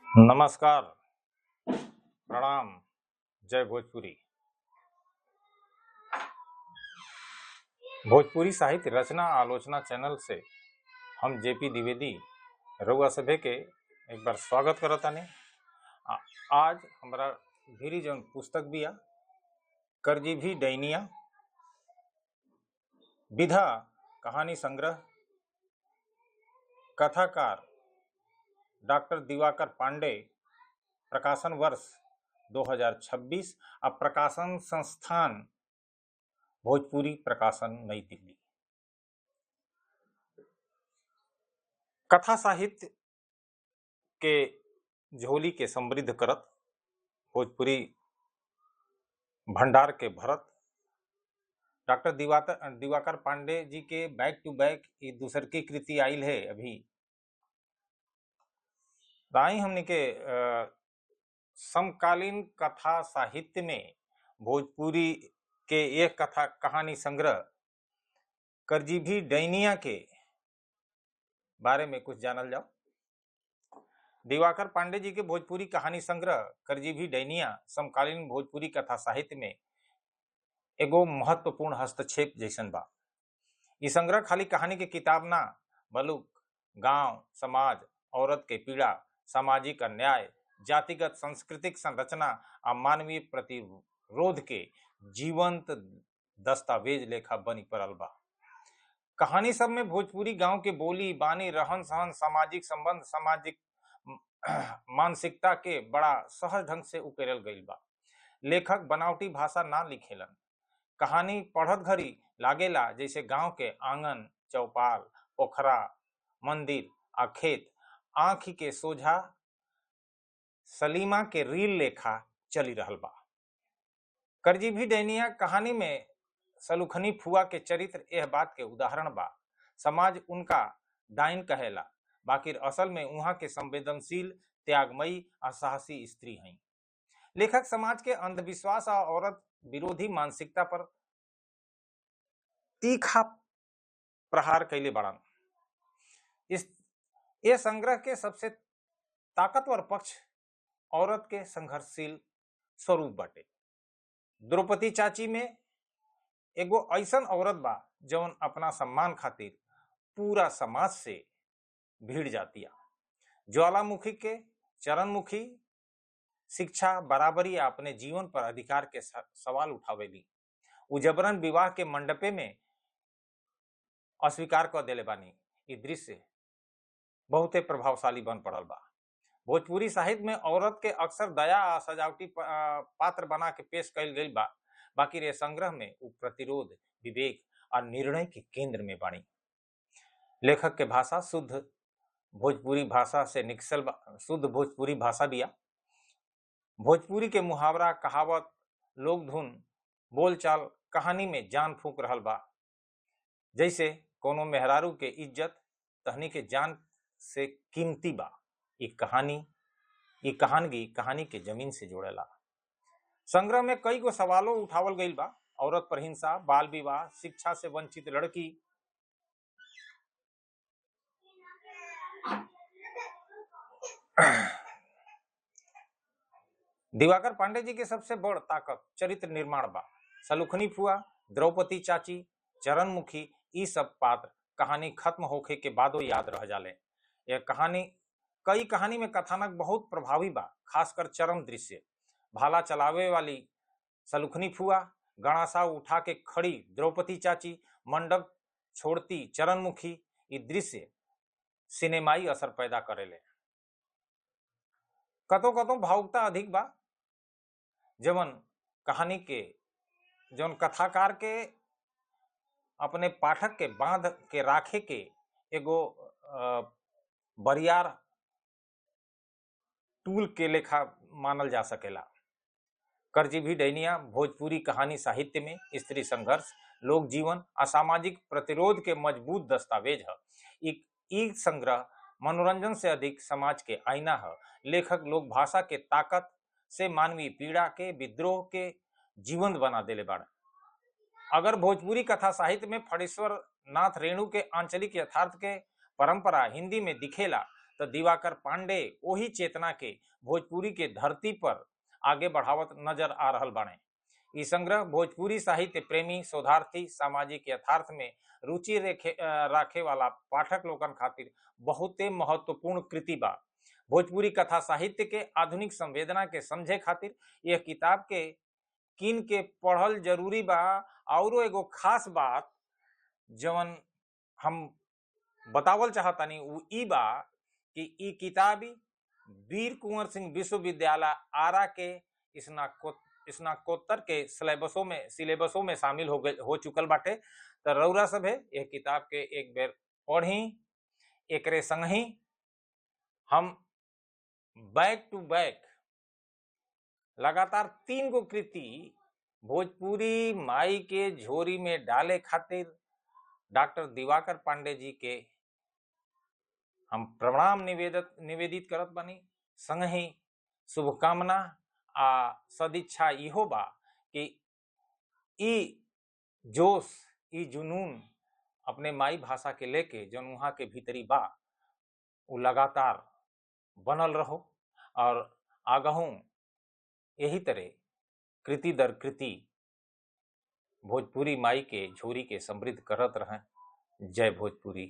नमस्कार, प्रणाम, जय भोजपुरी। भोजपुरी साहित्य रचना आलोचना चैनल से हम जेपी द्विवेदी रउआ सभे के एक बार स्वागत करतानी। आज हमरा भिरी जौन पुस्तक बिया करजीभी डैनिया, विधा कहानी संग्रह, कथाकार डॉक्टर दिवाकर पांडे, प्रकाशन वर्ष 2026 आ प्रकाशन संस्थान भोजपुरी प्रकाशन नई दिल्ली। कथा साहित्य के झोली के समृद्ध करत, भोजपुरी भंडार के भरत डॉक्टर दिवाकर पांडे जी के बैक टू बैक ये दूसर की कृति आयल है। अभी दाई हमने के समकालीन कथा साहित्य में भोजपुरी के एक कथा कहानी संग्रह करजीभी डैनिया के बारे में कुछ जानल जाओ। दिवाकर पांडे जी के भोजपुरी कहानी संग्रह करजीभी डैनिया समकालीन भोजपुरी कथा साहित्य में एगो महत्वपूर्ण हस्तक्षेप जैसन बा। ई संग्रह खाली कहानी के किताब ना बलुक गांव, समाज, औरत के पीड़ा, सामाजिक अन्याय, जातिगत सांस्कृतिक संरचना आ मानवीय प्रतिरोध के जीवंत दस्तावेज लेखा बनी पड़ल बा। कहानी सब में भोजपुरी गांव के बोली बानी, रहन सहन, सामाजिक संबंध, सामाजिक मानसिकता के बड़ा सहज ढंग से उकेरल गईल बा। लेखक बनावटी भाषा ना लिखेलन। कहानी पढ़त घड़ी लागेला जैसे गांव के आंगन, चौपाल, पोखरा, मंदिर आ खेत आँखी के सोझा सलीमा के रील लेखा चली रहल बा। करजीभी डैनिया कहानी में सलुखनी फुआ के चरित्र एह बात के उदाहरण बा। समाज उनका डाइन कहेला, बाकी असल में उहाँ के संवेदनशील, त्यागमयी आ साहसी स्त्री हैं। लेखक समाज के अंधविश्वास आ औरत विरोधी मानसिकता पर तीखा प्रहार कैले बाड़न। इस ये संग्रह के सबसे ताकतवर पक्ष औरत के संघर्षशील स्वरूप बाटे। द्रौपदी चाची में एगो ऐसन औरत बा जौन अपना सम्मान खातिर पूरा समाज से भीड़ जातिया। ज्वालामुखी के चरणमुखी शिक्षा, बराबरी आ अपने जीवन पर अधिकार के सवाल उठावेली। उ जबरन विवाह के मंडपे में अस्वीकार कर देले बानी। ई दृश्य बहुते प्रभावशाली बन पड़ल बा। भोजपुरी साहित्य में औरत के अक्सर दया आ सजावटी पात्र बना के पेश कइल गइल बा, बाकी रे संग्रह में उ प्रतिरोध, विवेक और निर्णय के केंद्र में बानी। लेखक के भाषा शुद्ध भोजपुरी भाषा से निकसल शुद्ध भोजपुरी भाषा बिया। भोजपुरी के मुहावरा, कहावत, लोकधुन, बोलचाल कहानी में जान फूंक रहल बा। जैसे कोनो मेहरारू के इज्जत तहनी के जान से कीमती बा। ई कहानगी कहानी के जमीन से जोड़ेला। संग्रह में कई गो सवालों उठावल गइल बा। औरत पर हिंसा, बाल विवाह, शिक्षा से वंचित लड़की, दिवाकर पांडे जी के सबसे बड़ ताकत चरित्र निर्माण बा। सलुखनी फुआ, द्रौपदी चाची, चरणमुखी ई सब पात्र कहानी खत्म होखे के बादो याद रह जाले। यह कहानी कई कहानी में कथानक बहुत प्रभावी बा, खासकर चरम दृश्य। भाला चलावे वाली सलुखनी फुआ, गणासा उठा के खड़ी द्रौपदी चाची, मंडप छोड़ती चरणमुखी, ई दृश्य सिनेमाई असर पैदा करेले। कतो कतो भावुकता अधिक बा, जवन कहानी के जवन कथाकार के अपने पाठक के बांध के राखे के एगो बरियार टूल के लेखा मानल जा सकेला। करजीभी डैनिया भोजपुरी कहानी साहित्य में स्त्री संघर्ष, लोक जीवन आ सामाजिक प्रतिरोध के मजबूत दस्तावेज है। ई संग्रह मनोरंजन से अधिक समाज के आईना है। लेखक लोक भाषा के ताकत से मानवीय पीड़ा के, विद्रोह के जीवंत बना देले बाड़न। अगर भोजपुरी कथा साहित्य में फणीश्वर नाथ रेणु के आंचलिक यथार्थ के परंपरा हिंदी में दिखेला, तो दिवाकर पांडे वही चेतना के भोजपुरी के धरती पर आगे बढ़ावत नजर आ रहल बाणे। ई संग्रह भोजपुरी साहित्य प्रेमी, शोधार्थी, सामाजिक यथार्थ में रुचि राखे वाला पाठक लोगन खातिर बहुते महत्वपूर्ण कृति बा। भोजपुरी कथा साहित्य के आधुनिक संवेदना के समझे खातिर यह किताब के किन के पढ़ल जरूरी बा। औरो एगो खास बात जवन हम बतावल चाहतानी उ ई बा कि ई किताबी वीर कुंवर सिंह विश्वविद्यालय आरा के स्नाकोत्तर के सिलेबसों में शामिल हो चुकल बाटे। त रउरा सभे यह किताब के एक बेर पढ़ी। एकरे संगही हम बैक टू बैक लगातार 3 गो कृति भोजपुरी माई के झोरी में डाले खातिर डॉक्टर दिवाकर पांडे जी के हम प्रणाम निवेदित करत बानी। संगही शुभकामना आ सदिच्छा इहो बा कि ई जोश, ई जुनून अपने माई भाषा के लेके जौन वहाँ के भीतरी बा उ लगातार बनल रहो और आगहूँ यही तरह कृति दर कृति भोजपुरी माई के झोरी के समृद्ध करत रहें। जय भोजपुरी,